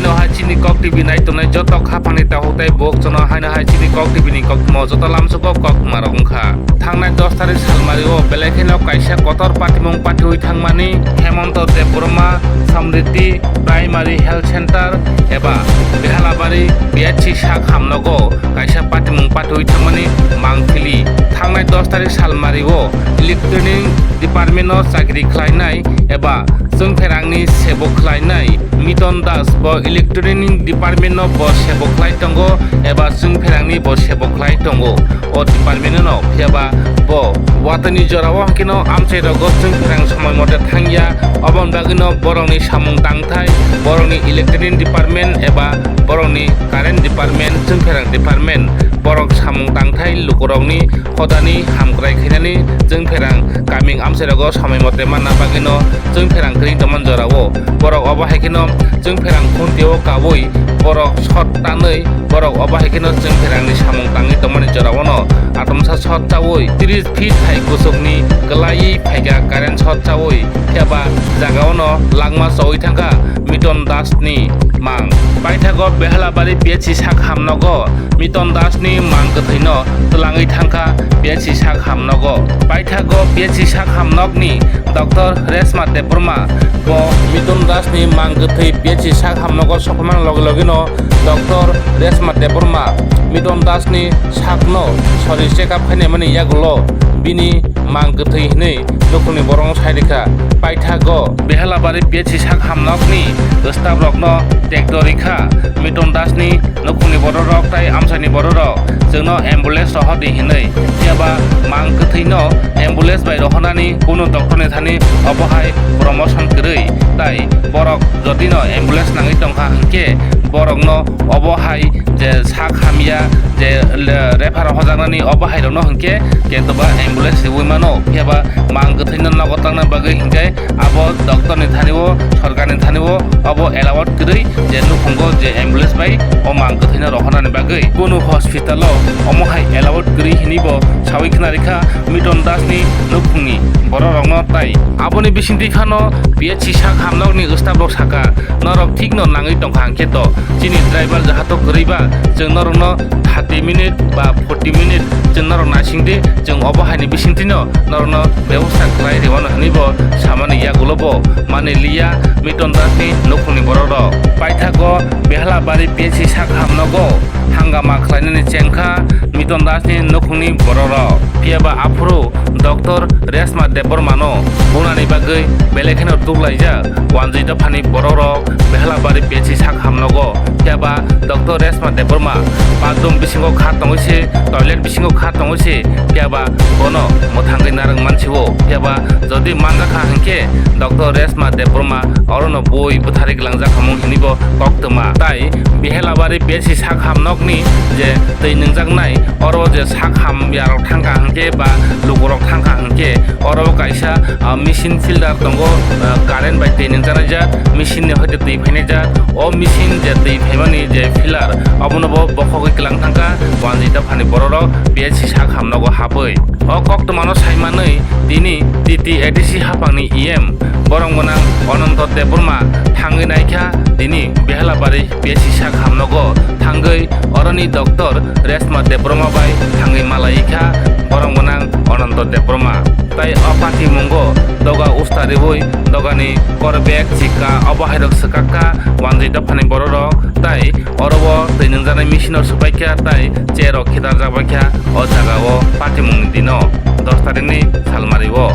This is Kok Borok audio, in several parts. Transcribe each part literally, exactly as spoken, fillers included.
No hai chini Kok T V nai tongnai joto khaphangni takhuk tei bukhuk chwngno haino hai chini Kok T V ni koktwma joto lamsugo koktwma rok wngkha. Thangnai dos tarik salmari o belai kheno kaisa kotor patimung patiwi thangmani Hemonto Debbarma Samriti Primary Health Center eba Behalabari P H C sak hamnogo kaisa patimung patiwi thangmani mangpili. Thangnai dos tarik salmari o Electronic Department o chakri khlainai eba chwngpherangni sebo khlainai Miton Das bo Electronic Department no bo sebo khlai tongo eba chwngpherangni bo sebo khlai tongo. O department no phiya ba bo watani jora o hwnkhe no amchai rogo chwngpherang somoi mote thangya, oboni bagwi no borokni samung tangthai, borokni Electronic Department eba borokni Current Department, chwngpherang department, borok samung tangthai lukurokni hodani hamkrai khainani chwngpherang kaming amchairogo samai mote manna bagwino chwngpherang kwrwi tongmani jorao borok obo hai kheno chwngpherang khuntio kaui borok shot tanwi borok obo hai kheno chwngpherangni samung tangwi tongmani joraono atomsa shot chaui tris feet hai kuchukni kwlaiwi phaikha current shot chaui phiyaba jagaono langma chaui thangkha Miton Dasni mang. Paithago Behalabari P H C sak hamnogo Miton Dasni mang kwthwino twlangwi thangkha P H C sak hamnogo. Paithago P H C sak hamnokni Doctor Resma Debbarma bo Miton Dasni mang kwthwi P H C sak hamnogo sokphaimani loge logeno Doctor Resma Debbarma Miton Dasni sakno sori check up khainai mani yagulo bini mang kwthwi hinwi nukhungni borokno sai rikha. Paithago Behalabari P H C sak hamnokni staff rokno tekto rikha. Miton Dasni nukhungni bororok tai amchaini bororok chwngno ambulance rohordi hinwi. Phiyaba mang kwthwino ambulance bai rohornani kunu doctorni thani obo hai promotion kwrwi. Tai borok jodino ambulance nangwi tongkha hinkhe borokno obo hai je sak hamya je le-, refer hojaknani obo hai rokno hinkhe ketoba ambulance riui mano. Phiyaba mang kwthwino nogo tangna bagwi hinkhe abo doctorni thani o, sorkarni thani o obo allowed kwrwi je nukhungo je ambulance bai o mang kwthwino rohornani bagwi kunu hospital o omo hai allowed kwrwi hinwi bo sawi khna rikha Miton Dasni nukhungni bororokno. Tai aboni bisingtwi khano P H C sak hamnokni staff rok saka, norok thikno nangwi tongkha hwnkhe to chini driver jahato kwrwi ba chwng norokno thirty minute ba forty minute chwng norok naisingdi, chwng obo haini bisingtwino norokno bebosta khlai rwmano hinwi bo samani yagulo bo manwi liya Miton Dasni nukhungni bororok. Paithago Behalabari P H C sak hamnogo hangama khlainani chengkha Miton Dasni nukhungni bororok. Phiyaba aphuru Doctor Resma Debbarmano bunani bagwi belai kheno tuklaijak wanjwi dophani bororok Behalabari P H C sak hamnogo. Phiyaba Doctor Resma Debbarma bathroom bisingo kha tongwi se, toilet bisingo kha tongwi se, phiyaba bono mwthangwi narwk mansio. Phiyaba jodi manjakha hinkhe Doctor Resma Debbarma orono bui bwtharwi glangjak hamung hinwi bo koktwma. Tai Behalabari P H C sak hamnokni je twi nwngjaknai, oro je sak hamyarok thangkha hinkhe ba lukurok thangkha hinkhe oro kaisa, ah, machine filter tongo, ah, current bai twi nwngjanaijak, machine ni hoite twi phainaijak. O machine je twi phaimani je filter, obono bo bokhogwi kwlang thangkha wanjwi dophani bororok P H C sak hamnogo habwi. O koktwmano saimanwi tini T T A D C haphangni E M borok gwnang Ananto Debbarma thangwi naikha tini Behalabari P H C sak hamnogo thangwi oroni doctor Resma Debbarma bai thangwi malaikha borok gwnang Ananto Debbarma. Tai o patimungo doga usta riui dogani korbag, chika obo hairok swkakha wanjwi dophani bororok. Tai oro o twi nwngjaknai machine o swbaikha tai chair rok khitarjak baikha o jaga o patimungni dino dos tarikni salmari o.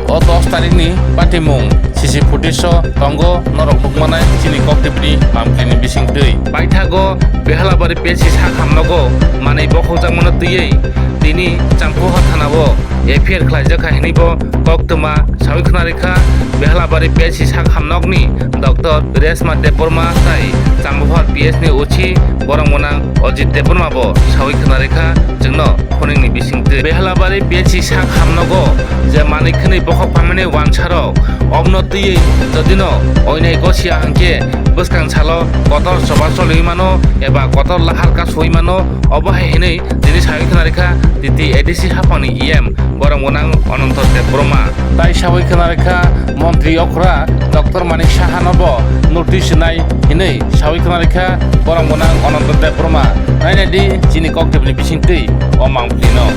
O dos tarikni patimung C C footage o tongo norok nukmanai chini koktwbini mamkini bisingtwi. Paithago Behalabari P H C sak hamnogo manwi bokhokjakmano twiwi tini Changphuha thanao F I R khlaijak kha hinwi bo koktwma sawi khna rikha Behalabari P H C sak hamnokni doctor Resma Debbarma tai Changphuha P S ni uchi borok mwnang Ajit Debbarma bo sawi khna rikha chwngno phuningni bisingtwi. Behalabari P H C sak hamnogo je manwi khwnwi bokhok phaimani wansarok obno twiwi jodino oinai gosia hwnkhe bwskang salo kotor choba choliwi mano eba kotor lahar kasui mano, obo hai hinwi tini sawi khna rikha T T A D C haphangni E M Borom gwnang Ananta Debbarma. Tai sawi khna rikha montri okra Doctor Manik Saha no bo notice nai hinwi sawi khna rikha borom gwnang Ananta Debbarma. Nainai di chini kok tebini bisingtwi o mangpili no.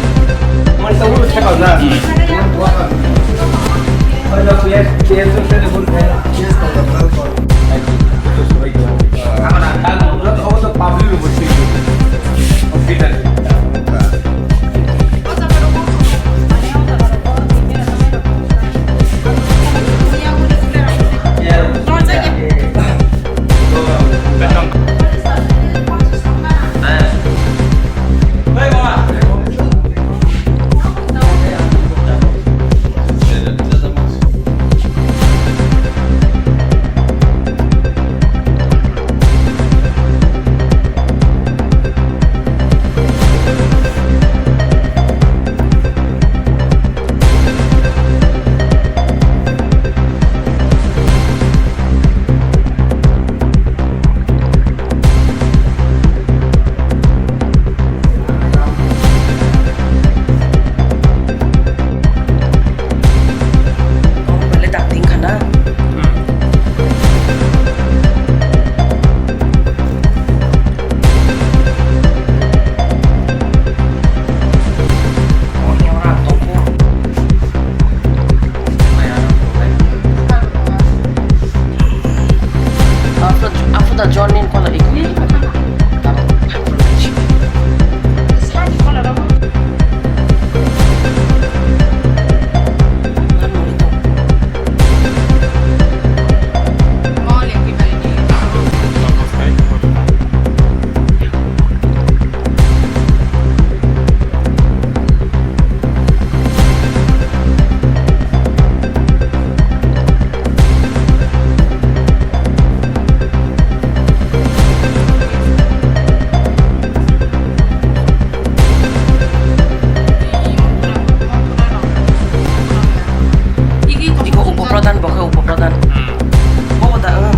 After, after the journey, call it. Iko upo pradhan, bo khe upo pradhan. Bo da, ang.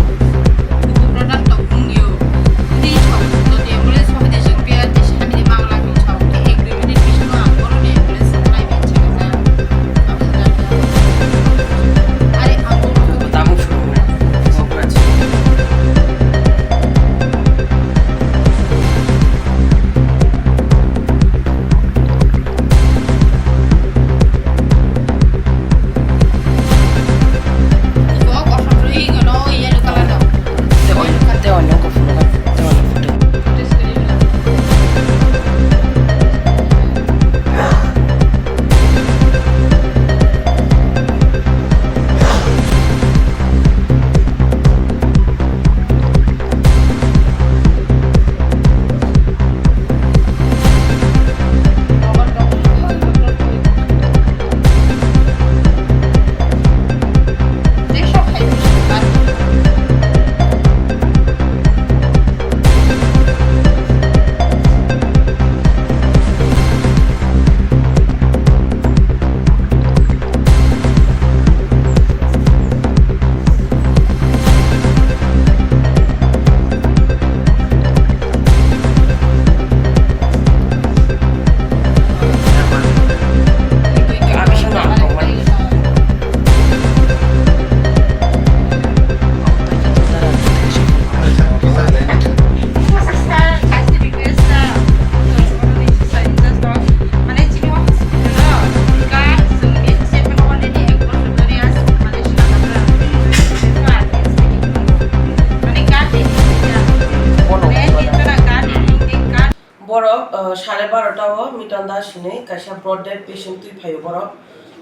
Borok, uh, sare barota o Mitan Das hinwi kaisa broad dead patient twi phaio borok,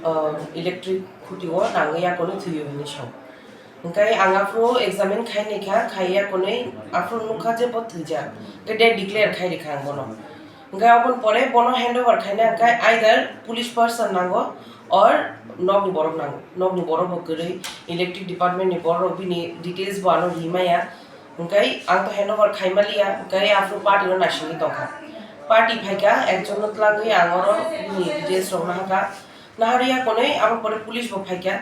uh, electric khuti o nangwi yakono thwio hinwi sao. Hwnkhe ang aphuru examine khai naikha, khai yakono aphuru nukha je bo thwijak. Hwnkhe date declare khai rikha ang bono. Hwnkhe aboni pore bono handover khaina hwnkhe either police person nango or nokni borok nango. Nokni borok bo kwrwi, electric department ni borok bini details bo ano rimaya. Hwnkhe ang to handover khaimaliya, hwnkhe aphuru party no naisingwi tongkha. Party phaikha, ekjon no twlangwi ang oro bini details rok nahakha. Naharwi yakono aboni pore police bo phaikha.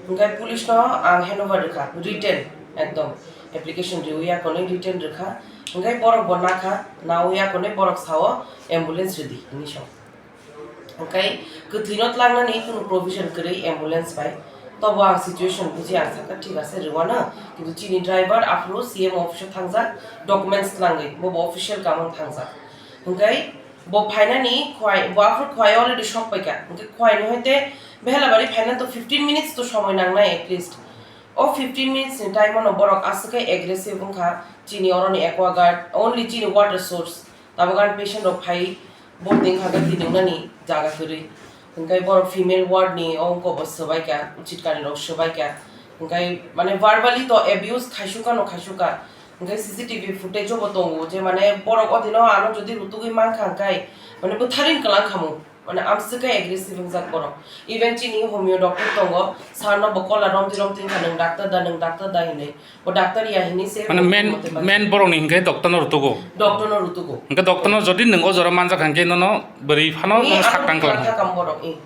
Hwnkhe police no ang handover rwkha, written, ekdom application riwi yakono written rwkha. Hwnkhe borok bo nakha, nawi yakono borok sao ambulance rwdi hinwi sao. Hwnkhe kwthwino tlangnani kunu provision kwrwi ambulance bai. Tobo ang situation buji ang sakha, thik ase, rwano, kintu chini driver aphuru C M office o thangjak, documents tlangwi, bobo official kamon thangjak. Hwnkhe bo phainani khwai, bo aphuru khwai already sok paikha. Hwnkhe khwai no hoite Behelabari phainani to fifteen minutes to somoi nangnai at least. O fifteen minutes ni time o no borok aswk khe aggressive wngkha, chini oroni aqua guard, only chini water source. Tabuk ani patient rok phai, bo twi hwnkhe twi nungnani jaga kwrwi. Hwnkhe borok female ward ni o wngkha bo swbaikha, uchitkani rok swbaikha. Hwnkhe mane verbally to abuse khaisukha no khaisukha. Hwnkhe C C T V footage o bo tongo je mane borok o dino ano jodi rutugwi mankha hwnkhe mane bwtharwi kwlang khamu. Mane amswk khe aggressive wngjak borok. Even chini homeo doctor tongo, sir no bo kola romti romti wngkha, "Nwng doctor da, nwng doctor da," hinwi. Bo doctor ya hinwi se Mane main, mote ba- main borok ni hinkhe doctor no rutugo. Doctor no rutugo. Hinkhe doctor no jodi nwng o jora manjak hinkhe nono bwrwi phano Ni nono abo saktang ni kwlang. Kha kam borok, i.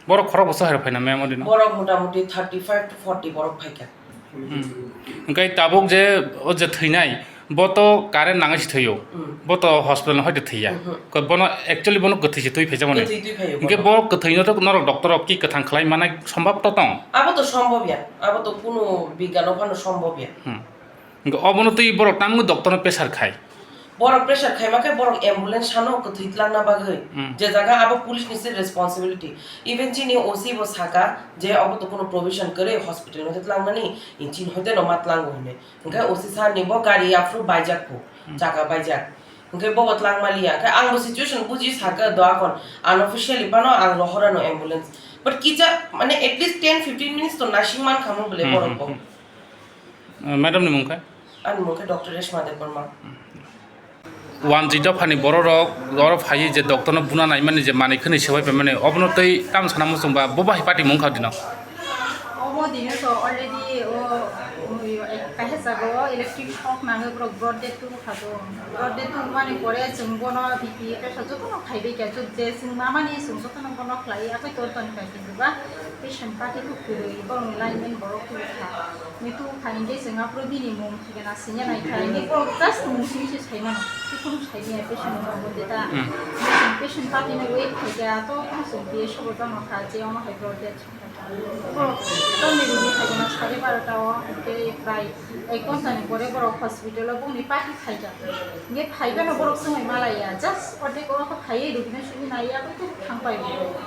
Borok khorok bwsa hai rok phaina mem odino. Borok mota moti thirty five to forty borok phaikha. Hmm. Hinkhe tabuk je o je thwinai, bo to current nangwi se thwio. Hmm. Bo to hospital no hoite thwiya. Mhm. Ko bono actually bono kwthwi se twi phaijak mani. Kwthwi twi phaio Hinkhe bono. Bo kwthwi no to norok doctor rok ki kwthang khlai manai sombab to tong. Abo to sombab ya. Abo to kunu bigyan o phano sombab ya. Hmm. Hinkhe obono twi borok tamni doctor no pressure khai. Borok pressure khaima khe borok ambulance sano kwthwi tlangna bagwi. Hmm. Je jaga abo police ni se responsibility. Even chini O C bo saka je obo to kunu provision kwrwi hospital no tlangnani, chini hoite no ma tlango hinwi. Hwnkhe O C sir ni bo gari aphuru baijak phu, Hmm. Chaka baijak. Hwnkhe bobo tlang maliya. Hwnkhe ang bo situation buji sakha doa kon. Unofficially phano ang rohorano ambulance. But kisa, mane, at least ten fifteen minutes to nasing man khamu bole Hmm, borok hmm, bo. Hmm. Uh, madam ni mung khe? Ani mung khe Doctor Reshma Debbarma. Wanjwi dophani bororok oro phaiwi je doctor no buna naimani je manwi khwnwi swbai paimani, obono tei tamo sana muchung ba bo bahai party mung kha dino. Omo dino to already o, um, kaisa jaga o electric shock nangwi borok blood death tubukha do. Blood death tubumani pore chwng bono B P pressure jotono khaibai kha, je chwng mamani chwng jotono bono khlaiwi akhoi tor toni kha, kintu ba patient party khe kwrwi, borokni lineman borok tubukha. Mitu khainwi chwng aphuru bini mung thikana singya nai khainwi borok just mung simi se sai mano. Tikunu sai maya patient rok bo de ta. Hmm. Patient party no wait khaikha to kono chwng P S O bo tongma kha je omo hai borok de. Borok tongni rwgwi khaikha na sare barota o hwnkhe prai ek ghonta ni pore borok hospital o bongni party khaikha. Hwnkhe phaibano borok swngwi malaiya, just ordek oro khe phaiwi rwgwino simi naiya, abo khe thangpai.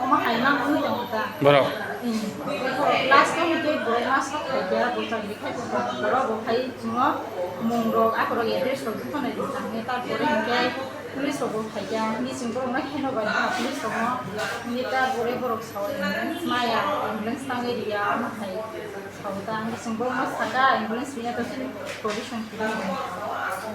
Omo hai mang wngwi tongo ta. Borok? Hmm. Borok last o hwnkhe borok ma sok phaikha, bo chakri khai borok bo khai chwngno mung rok, akorok address rok jotono rijak nai, tarpore hwnkhe police rok bo phaikha, hwnwi chwng borokno kheno bai kha police rokno, hwnwi tarpore borok sao ambulance maya, ambulance tangwi riya, omo hai. Sao ta, ang chwng borokno saka, ambulance rina to chini provision kwrwi.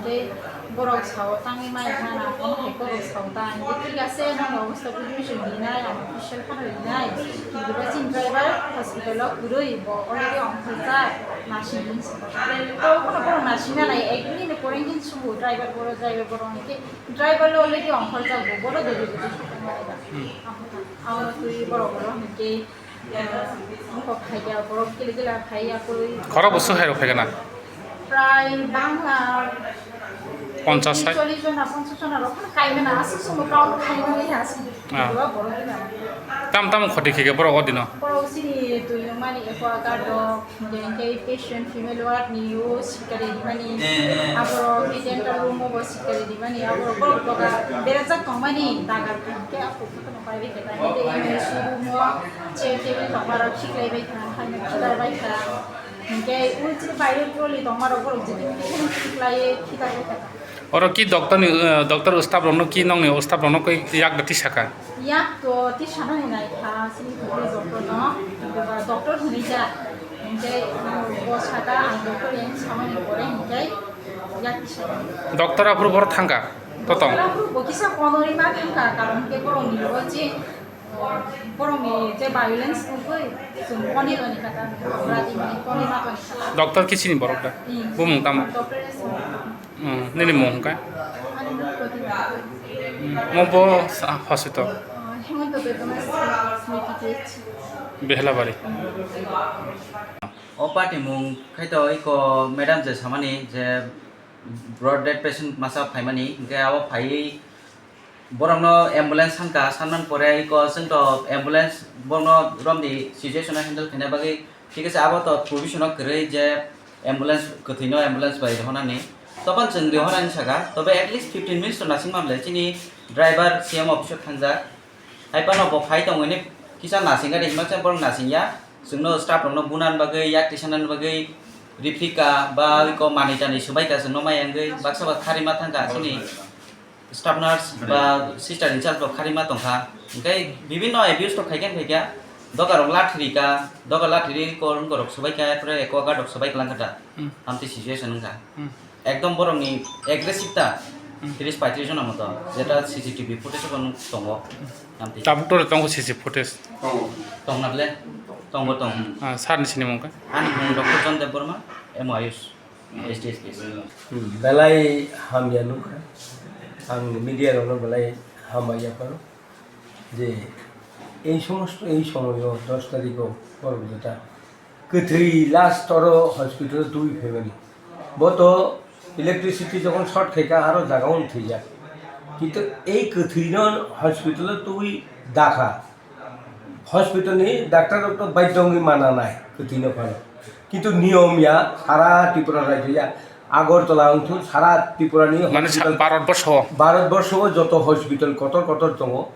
Tei borok sao tangwi maya mana, omo hai borok sao ta, ang thik ase, nang obostha provision rinai, ang official khana rinai. Kintu ba chini driver hospital o kwrwi, bo already ongkhorjak, nursing home se. To kono borok nursing na nai, ek minute ni pore hwn subu driver borok, driver borok, hwnkhe driver lo already ongkhorjak, bo borok dori dori. Hmm. Amo twi borok borok hwnkhe Wngkok phaikha, borok kila kila phaiya koi. Khorok bwswk hai rok phaikha na? Prai bangla Ponchas hai? Chollish jona, ponchas jona rok phano kaimana, aswk chwngno count khaimani aswk. Ah. Borok borok kila. Tam tam khoti khe borok odino? Borok chini twi nungmani aqua guard rok, hwnkhe patient female ward ni o sikari rimani, aborok dental room o bo sikari rimani, aborok borok doga berajak tongmani dagar khe aphuru khe tongmani. Tei M I C room o chair table tongmarok khiklaibai kha, haino khitarbai kha. Hinkhe ulchir baire trolley tongmarok borok jiti miti kheno khiklaiwi khitarbai kha. Oro ki doctor ni, eh, doctor staff rokno ki nokni staff rokno koi yak da tisaka? Yak to tisanani nai kha, chini phuru doctor no, doctor hwnwi ja. Hinkhe bo saka ang doctor yang samani pore hinkhe yak tisaka. Doctor aphuru borok thangka? Totong. Doctor aphuru bo kisa konorima thangka, karon hinkhe borokni logo je Borokni je violence nugwi chwng koni toni kha ta, hamra di mani koni ma toni kha ta. Doctor kisini borok da? Hmm. Bumung tamo? Doctor S. Hmm, nini mung hwnkhe? Ani mung Pratima. Hmm, mo bo sa-, hospital? Uh, Hemanta Debbarma Smriti P H C. Behlabari. Hmm. O party mung khai to iko madam je samani je blood dead patient masa phaimani, hinkhe abo phaiwi Borokno ambulance sankha, sanmani pore iko chwngto ambulance borokno romni situation-o handle khaina bagwi, thik ase, abo to provision-o kwrwi je ambulance, kwthwino ambulance bai rihornani. Topan chwng rihornani saka, tobe at least fifteen minutes to nasingma ble chini driver C M office-o thangjak. Hai phano bo phai tongwi ni kisa nasingkha de, hima se borok nasingya. Chwngno staff rokno bunan bagwi, yak tisanani bagwi, riphrika ba iko manwi tanwi swbaikha chwngno maya wngwi, baksa ba kharima thangkha chini staff nurse ba sister in charge bo kharima tongkha. Hwnkhe bibinno abuse rok khaikhe khaikha, doga rok lathi rika, doga lathi ri kor wngkha rok swbaikha, epore aqua guard rok swbai kwlangkha da. Hmm. Amtwi situation wngkha. Hmm. Ekdom borokni aggressive ta, hmm, tris paitris jona moto, jeta C C T V footage-o tongo. Amtwi. Tabuk to tongo C C footage. Tongo. Tongna ble? Tongo, tongo. Ah, sir ni sini mungkha? Ani mung Doctor John Debbarma, M O Ayush, S D S P S. Hmm, belai hamya nukha. Ang media rokno belai hambai yapharo. Je ei somosto ei somoyo dos tarikho borok jeta kwthwi last oro hospital twi phaimani. Bo to electricity jokhon short khaikha aro jaga un thwijak. Kintu ei kwthwino hospital twi dakha. Hospital ni doctor rok to baidhyo wngwi mana nai kwthwino phano. Kintu niyom ya sara Tripura rajyo ya Agartala wngthun sara Tripura ni mane sa-, hospital Bharat borsho. Bharat borsho o joto hospital kotor kotor tongo.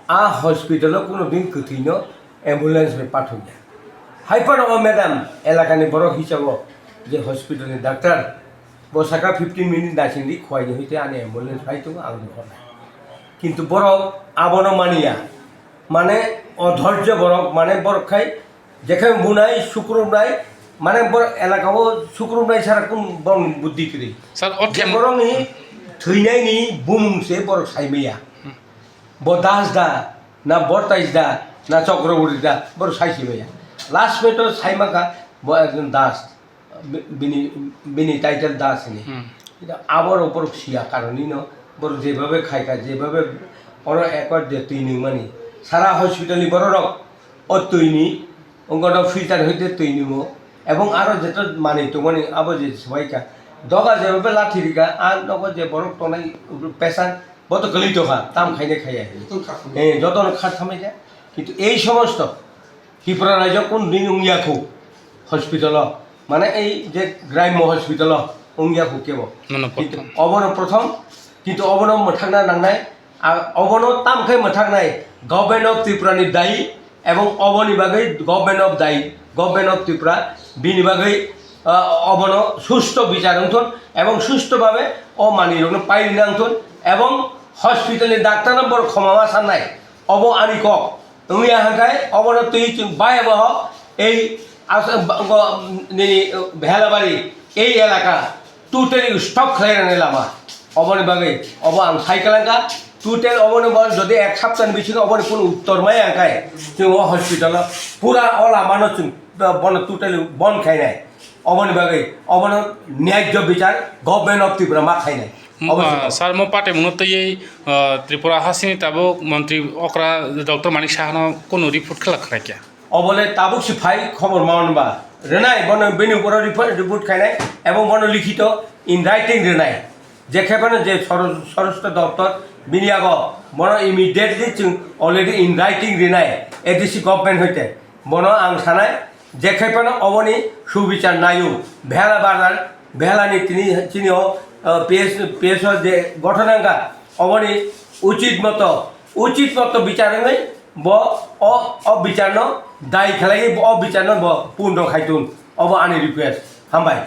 A hospital o kuno din kwthwino ambulance bai pathokya. Hai phano o madam elakani borok hisabo je hospital ni doctor bo saka fifteen minute nasing di khwai ni hoite ani ambulance phai tongo ang rihornai. Kintu borok abono maniya. Mane odhorjo borok, mane borok khai jekhai bunai sukrubnai, mane borok elaka o sukrubnai sara kun borok buddhi kwrwi. Sir, o je them- borok ni thwinai ni bumung se borok saimaya. Hmm. Bo Das da, na Bortais da, na Chakraborty da, borok sai si maya. Last me to sai maka bo ekjon Das, bi-, bini, bini title Das hini. Hmm. Abo rok borok siya karon ni no, borok jebabe khai kha, jebabe oro ekor je twi nung mani. Sara hospital ni borok rok o twi ni, ongo no filter hoite twi nungo. Ebong aro jeto mani tongmani abo je swbai kha. Doga jebabe lathi rika, a nogo je borok tongnai patient, bo to kwlwi tongkha, tam khainai khaiya. Jotono kha thamai. Eh, jotono kha thamai kha. Kintu ei somosto Tripura rajyo kun din wngya khu hospital o. Mane ei je Graimya hospital o wngya khu kebo. Nono kintu prothom. Obono prothom, kintu obono mwthangna nangnai, a, obono tam khai mwthaknai Government of Tripura ni dayi. Ebong oboni bagwi Government of the, Government of Tripura bini bagwi, ah, obono susto bichar wngthun ebong susto babe o manwirokno pairina wngthun ebong hospital ni doctor no borok khoma ma sannai. Obo ani kok wngya hwnkhe obono twi chwng bayabaho ei as-, ba-, go-, nini Bhelabari ei elaka totally stop khlai rwnai lama. Oboni bagwi obo ang sai kwlangkha. Total oboni bo jodi ek saptani bisingo oboni kunu uttor maya hwnkhe chwng o hospital o pura o lama no chwng bono totally bon khainai. Oboni bagwi obono nyajyo bichar Government of Tripura ma khainai. Obo ah, sir, mo patimungno twiwi, ah, Tripura hasini tabuk montri okra Doctor Manik Sahano kunu report khlak khwnaikya. Obole tabuk si phai khobor ma hwnba. Rwnai bono bini uporo report, report khainai ebong bono likhito in writing rwnai. Je khe bono je sor-, sorosto doptor bini yago bono immediately chwng already in writing rwnai A D C government hoite. Bono ang sanai je khe bono oboni subichar naio. Bhela bazar, bhela ni tini, chini o, uh, P S, P S O je gothon wngkha oboni uchit moto, uchit moto bichar wngwi bo o, o bicharno dai khlaiwi bo o bicharno bo purno khaitun. Obo ani request. Hambai.